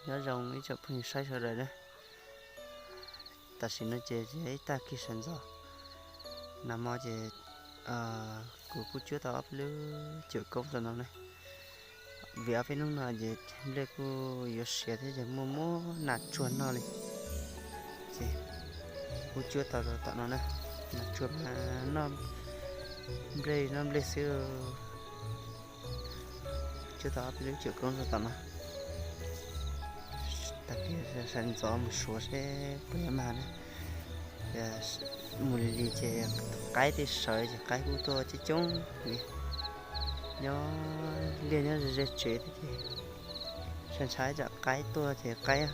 Nyob zoo ib tsoom phooj ywg saib sawv daws na. Tam sim no ces ib tag kis sawv ntxov, nag hmo ces kuv kuj cuab tau ob peb lub cuam koob rau no na. Vim ob peb hnub no ces nplej kuj yuav siav thiab ces muaj muaj nas tsuag noj li. Ces kuj cuab tau rau tom no na. Nas tsuag mas noj nplej noj nplej xwb. Cuab tau ob peb lub cuam koob rau tom no. Tag kis sawv ntxov mus suav seb puas yuav mag na. Mus li li ces qaib tej sawv ces qaib kuj tuaj coob coob li. Nyob liaj nyob ze ze tsev thiab ces ntshai ntshai tsam qaib tuaj ces qaib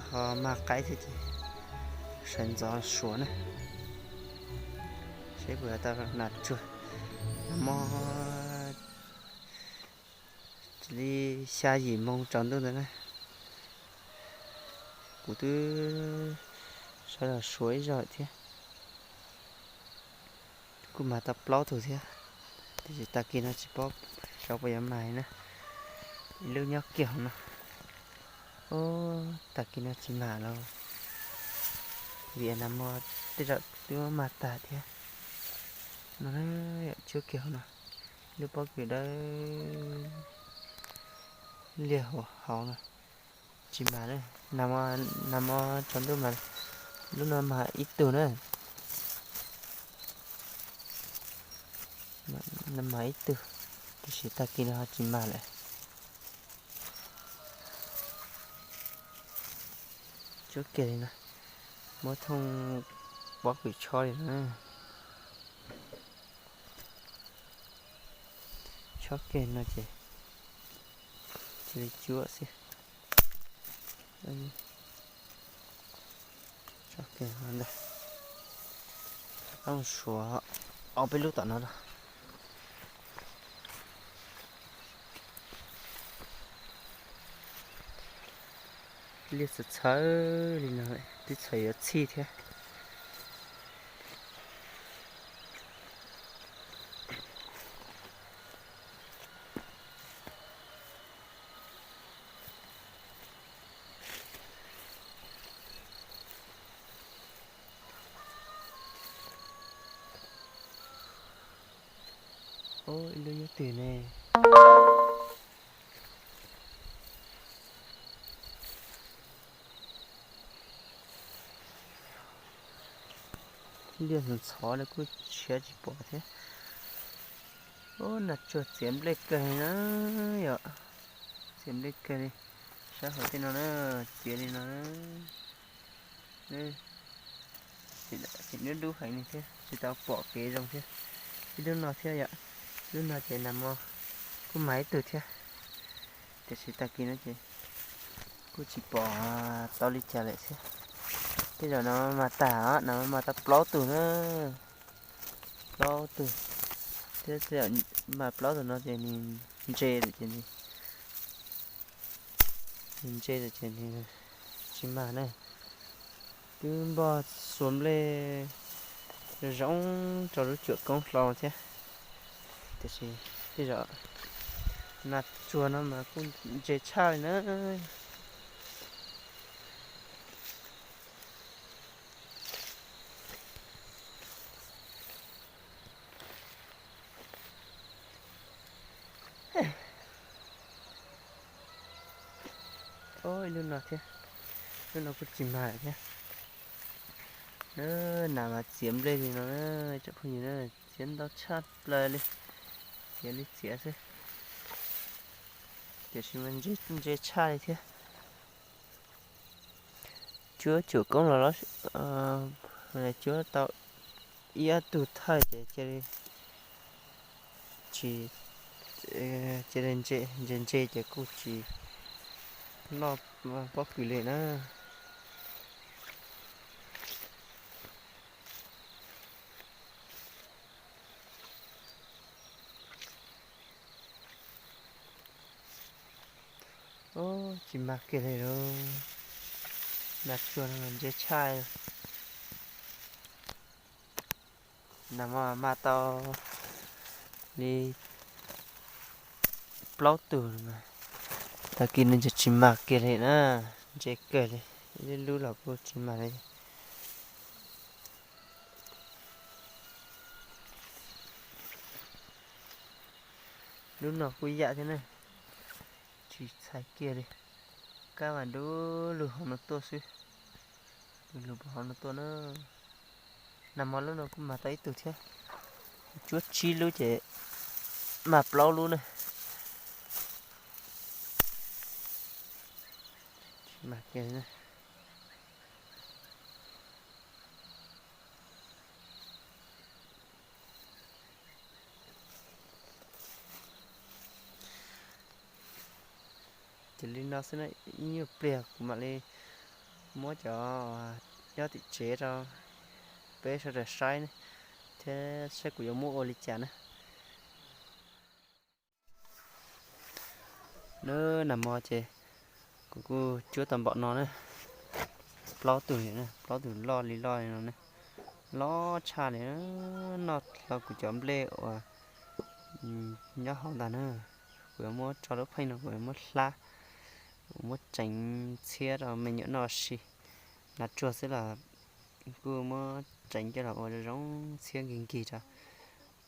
ho mag qaib thiab ces sawv ntxov suav na. Seb puas tau nas tsuag. Nag hmo li xya yim moo tsaus ntuj ntawd na, kuv twb sawv los suav ib zaug thiab. Kuj mag tau plaub tug thiab, tiam sis tag kis no tsis paub xyov puas yuav mag li na. Ib lub nyob kiag hauv no. Ub, tag kis no tsis mag los, vim nag hmo tej zaum twb mag tag thiab. No, cuab kiag hauv no, lub pob kws dawb liag hauv no. Tsis mag na, nag hmo tsaus ntuj mas lub no mag ib tug na. Mag ib tug, tiam sis tag kis no ho tsis mag lawm. Cuab kiag li no, muab thooj pob kws chob li no. Chob kiag no ces cia li cuab xwb. Chob kiag ntag. Suav ob peb lub tom no. Liaj txawv txhawv li no, twb txhawm yuav txhij thiab. Ub, ib lub nyob twg ne? Liaj ntxhov ntxhov li kuj tshiav tsis pom thiab. Ub, nas tsuag txiav nplej kawg li na yom. Txiav nplej kawg li. Sab hauv tej no na, txiav li no na. Txiv dub dub heev li thiab, tsis tau pom kev zoo thiab. Ib lub no thiab yom, lub no ces nag hmo kuj mag ib tug thiab, tiam sis tag kis no ces kuj tsis pom tau li cas lawm thiab. Tej zaum no mag tag, nag hmo mag tau plaub tug na, plaub tug thiab. Tej zaum mag plaub tug no ces nws ntse lawm ces nws ntse lawm ces nws tsis mag na. Twb npog xuas nplej zoo zoo rau lub cuam koob hlau thiab, tiam sis tej zaum nas tsuag no mas kuj ntse tshaj li na. Ib lub no thiab, lub no kuj tsis mag lawm thiab. Nas mas txiav nplej li no na, tsoom phooj ywg na, txiav ntau tshaj plaws li, txiav li txiav xwb, tiam sis mas ntse tshaj li thiab. Cuab cuam koob los, cuab tau ib ob tug thawj ces cia li tsis, cia li ntse ntse ces kuj tsis noj pob kws li na. Tsis mag kiag li lauj, nas tsuag no mas ntse tshaj. Nag hmo mag tau li plaub tug mas, Tag kis no ces tsis mag kiag li na, ntse kawg li, ib lub los kuj tsis mag li. Lub no kuj yam thiab na, tsis txhais kiag li. Kab mas du lug hauv no tuaj xwb, du lug hauv no tuaj na. Nag hmo lub no kuj mag tau ib tug thiab, cuab tsib lub ces mag plaub lub na. Tsis mag kiag li na. Ces li no xwb na, ib nyuag pliag kuv mam li muab cov nyob tim tsev rau peb sawv daws saib thiab saib kuv yuav muab ua li cas na. Nab, nag hmo ces kuv kuj cuab tau npaum no na, plaub tug li na, plaub tug loj li loj li no na, loj tshaj li. Noj hlo kuv cov nplej uas nyob hauv ntag na. Kuv yuav muab tso lub pheej no, kuv yuav muab hlab, kuv muab tseev txhiab rau me nyuam noj si. Hnav tsuag xwb los kuj muab tseev coj los ua zoo txhiab nkig nkig rau,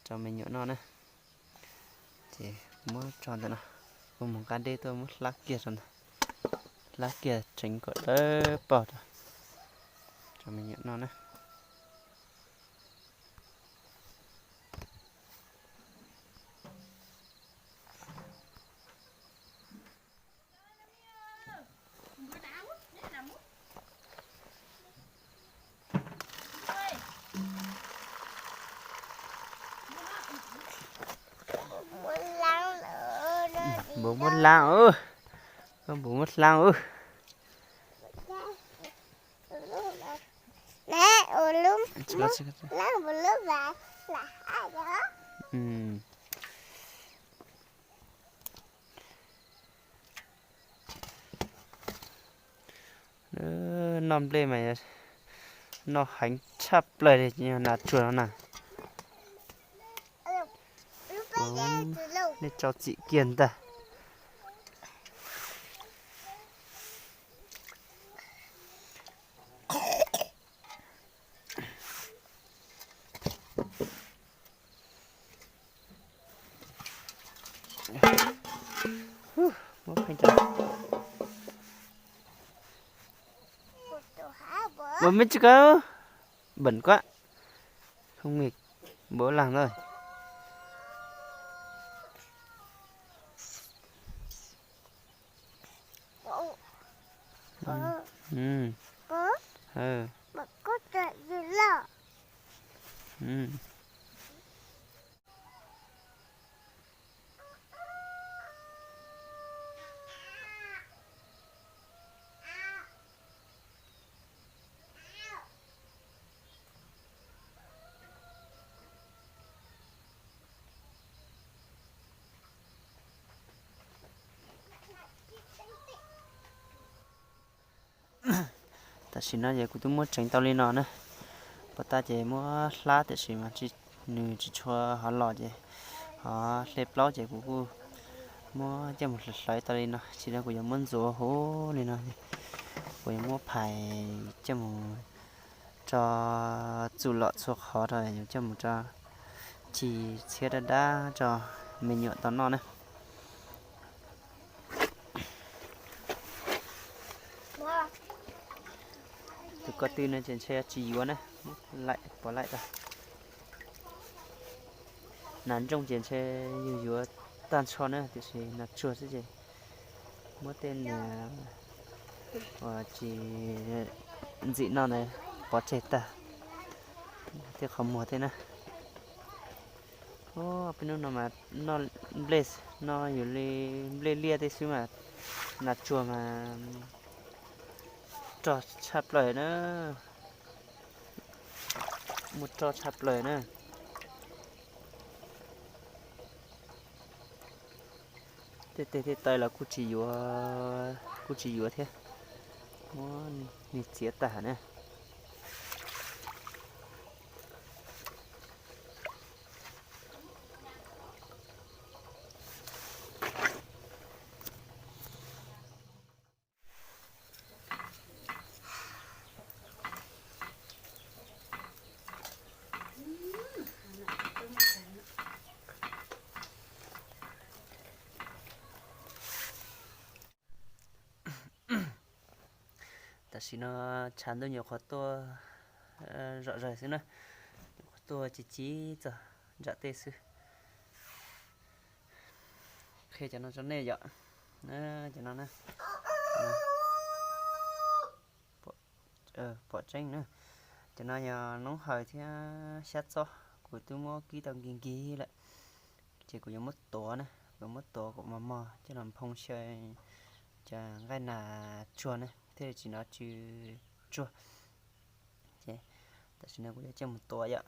rau me nyuam noj na. Ces kuv muab tso ntawm no, kuv mus nqa dej tuaj muab hlab kiag rau ntawd, hlab kiag tseev kom dawb paug rau, rau me nyuam noj na. Npus muab laab, koj npus muab laab. Noj nplej mas noj heev tshaj plaws li, hnav tsuag no na. Nej tso txim kiag ntag. Ua me tsi kawg, bẩn quá, không nghịch, bố làm thôi. Tam sim no ces kuv twb muab tseev tau li no na. Pov tas ces muab hlab tiam sis mas nws tsis tshua hov los ces ho hle plaub ces kuv kuj muab coj mus hlawv hlawv tau li no. Tsis li kuv yuav muab ntxuav huv li no, kuv yuav muab phais coj mus tso txuj lom txhua qhov rau, yuav coj mus tso ci txhiab dab dab tso me nyuam tau noj na. Tus ko tw no ces ntshe tsis yuav na, laim puas laim tau. Nas ntsooj ces ntshe yus yuav tag nrho na, tiam sis nas tsuag xwb ces muab tej niag uas tsis ntxim noj ntawd pov tseg tag, tej qhov muag tej na. Peb hnub no mas noj nplej, noj yus li nplej liaj tej xwb mas nas tsuag mas rog tshaj plaws na, muaj rog tshaj plaws na. Tej teg tej taw los kuj tsis yuav, kuj tsis yuav thiab, muab nws txiav tag na. Tam sim no tshav ntuj nyuam qhuav tuaj zom zaws xwb na, nyuam qhuav tuaj ci ci txog ntsam tej xwb. Qhia cov no rau nej yom. Cov no na, pom tseeb na. Cov no yog noob hawm thiab xyab txob, kuv twb muab kib tau nkig nkig lawm. Ces kuv yuav muab tuav na, kuv yuav muab tuav kom mos mos coj los nphoo xyaw cov nqaij nas tsuag na, thiaj li tsis hnov tsw tsuag. Ces tam sim no kuv yuav coj mus tuav yom.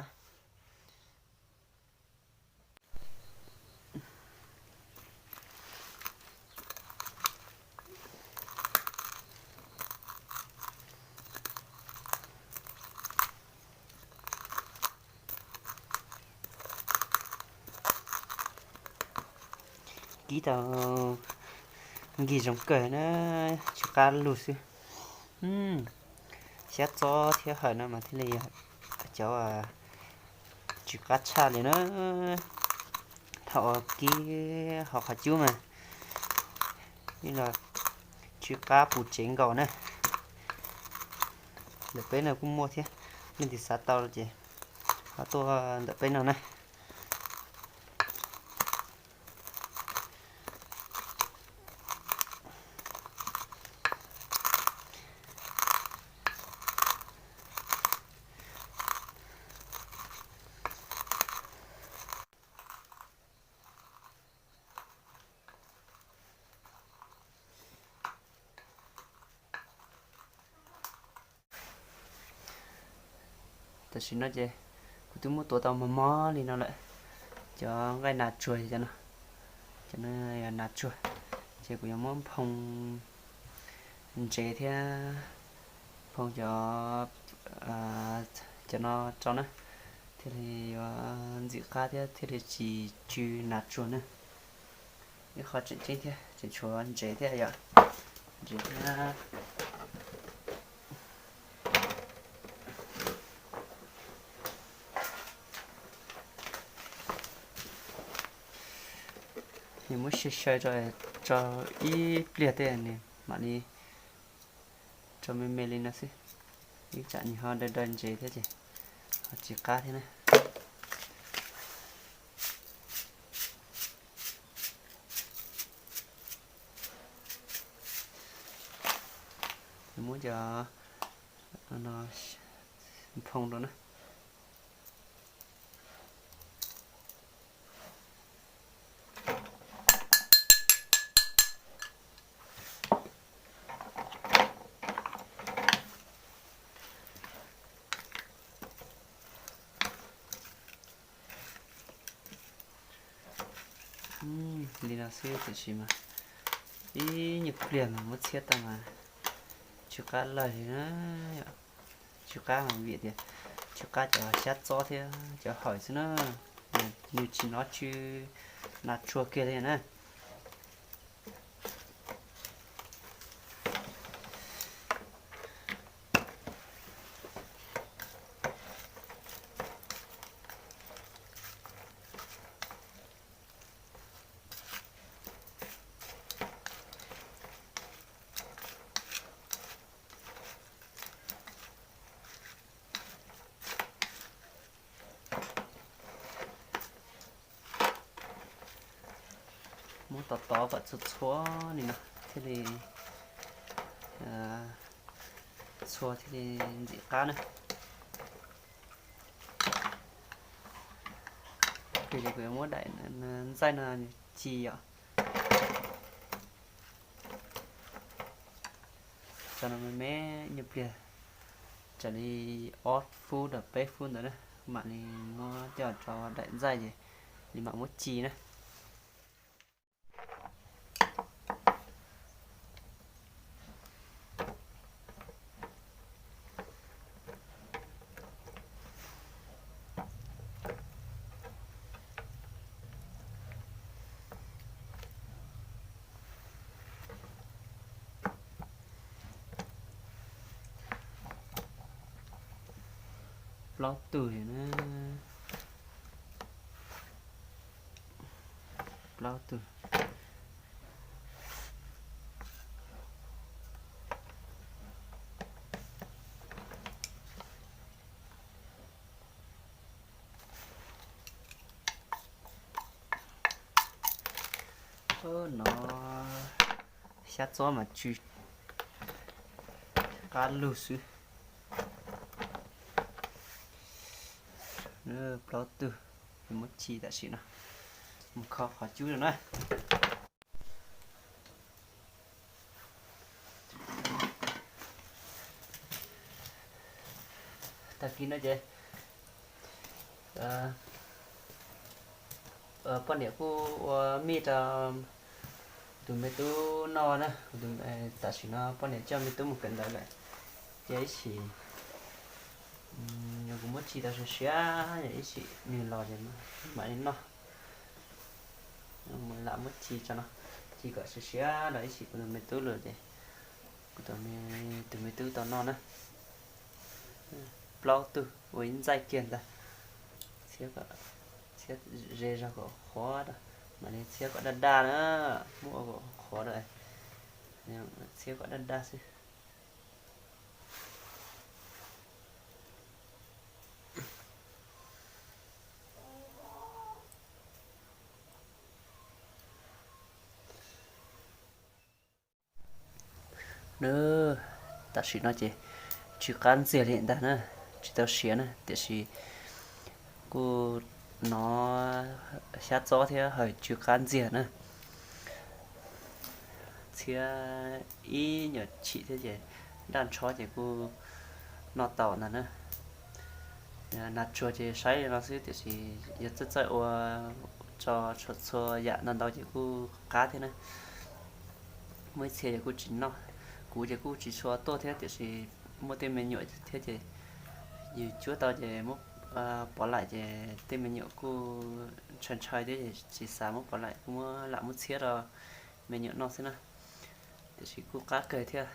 Kib tau nkig zoo kawg na, tsw qab lug xwb. Xyab txob thiab hawm no mas thiaj li yog cov tsw qab tshaj li na. Thaum uas kib hauv qhov cub mas yeej los tsw qab puv tsev nkaus na. Ntawm peb no kuj muaj thiab, leej twg xav tau ces ho tuaj ntawm peb no na. Tam sim no ces kuv twb muab tuav tau mos mos li no lawm. Cov nqaij nas tsuag cov no, cov no yog nas tsuag, ces kuv yuav muab nphoo ntsev thiab nphoo cov, cov no rau na, thiaj li yuav ntxim qab thiab thiaj li tsis tsw nas tsuag na. Ib qho tseem ceeb thiab tseem tshuav ntsev thiab yom. Ntsev thiab. Nws muab xyaw xyaw rau, tso ib pliag tej nws mam li tso me me li no xwb. Ib tsam nws ho daw daw ntsev thiab ces ho tsis qab thiab na. Muab cov no nphoo rau na. Li no xwb tiam sis mas ib nyuag pliag mas muab txhiab tau mas tsw qab lawg li na. Tsw qab mas vim tias tsw qab cov xyab txob thiab cov hawm xwb na, nws tsis hnov tsw nas tsuag kiag li na. Muab tov tov kom txhua txhua li no thiaj li, txhua thiaj li ntxim qab na. Kuv yuav muab daim ntxaij no ci yom. Tso no me me nyuag pliag, raws li ob fub rau peb fub ntawd na, mam li muab coj rau daim ntxaij ces li mam muab ci na. Plaub tug na, plaub tug. No xyab txob mas tsw qab lug xwb. Plaub tug, muab tsis tam sim no, mus kho qhov cub rau na. Tag kis no ces poj niam kuj ua mij rau tus me tub noj na. Tam sim no poj niam coj me tub mus kawm ntawv lawm, ces ib sim yog kuv muab tsis tau siav siav, yog ib sim nws los ces mam li noj. Lam muab tsis tso no, tsis kom siav siav rau ib sim kuv tus me tub lawm ces kuv tus me tub tau noj na. Plaub tug ua ib ntxaij kiag ntag. Txhiab ze zog kom qhuav, mam li txhiab kom daj daj na, muab ua kom qhuav rau, txhiab kom daj daj xwb. Nws, tam sim no ces tsw qab ntxiag li ntag na, tsis tau siav na, tiam sis kuj hnov xyab txob thiab hawm tsw qab ntxiag na. Txhiab ib nyuam chim thiab ces daj ntsho ces kuj noj tau ntag na. Nas tsuag ces saib li no xwb, tiam sis yog txawj txawj ua tso txhua yam ntau ntau ces kuj qab thiab na. Muaj ib txhia ces kuj tsis noj, kuv ces kuj tsis tshua tuaj thiab, tiam sis muaj tej me nyuam thiab ces yus cuab tau ces muab pov laim ces tej me nyuam kuj ntshai ntshai thiab ces tsis xav muab pov laim, kuj muab lam muab txhiab rau me nyuam noj xwb na. Tiam sis kuj qab kawg thiab.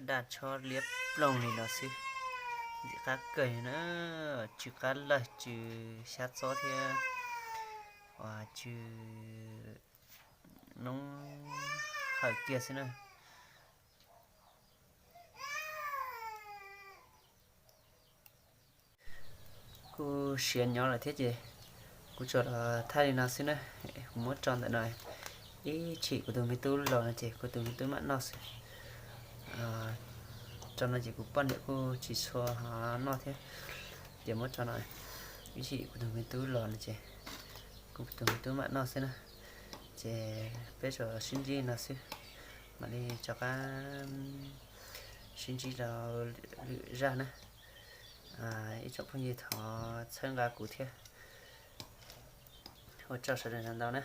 Daj tshob liab ploog li no xwb, ntxim qab kawg na, tsw qab lawg, tsw xyab txob thiab uas tsw noob hawm kiag xwb na. Kuj siav nyob lawm thiab ces kuv tsuas los thaij li no xwb na. Kuv muab tso ntawm no, ib chim kuv tus me tub los no ces kuv tus me tub mam noj xwb. Tso no ces kuv poj niam kuj tsis tshua noj thiab, ces muab tso no, ib chim kuv tus me tub los no ces kuv tus me tub mam noj xwb na. Ces peb tsuas sib ntsib no xwb, mam li rov qab sib ntsib rau lwm zaj na. Ib tsoom phooj ywg thov txhawb nqa kuv thiab, ua tsaug sawv daws ntau na.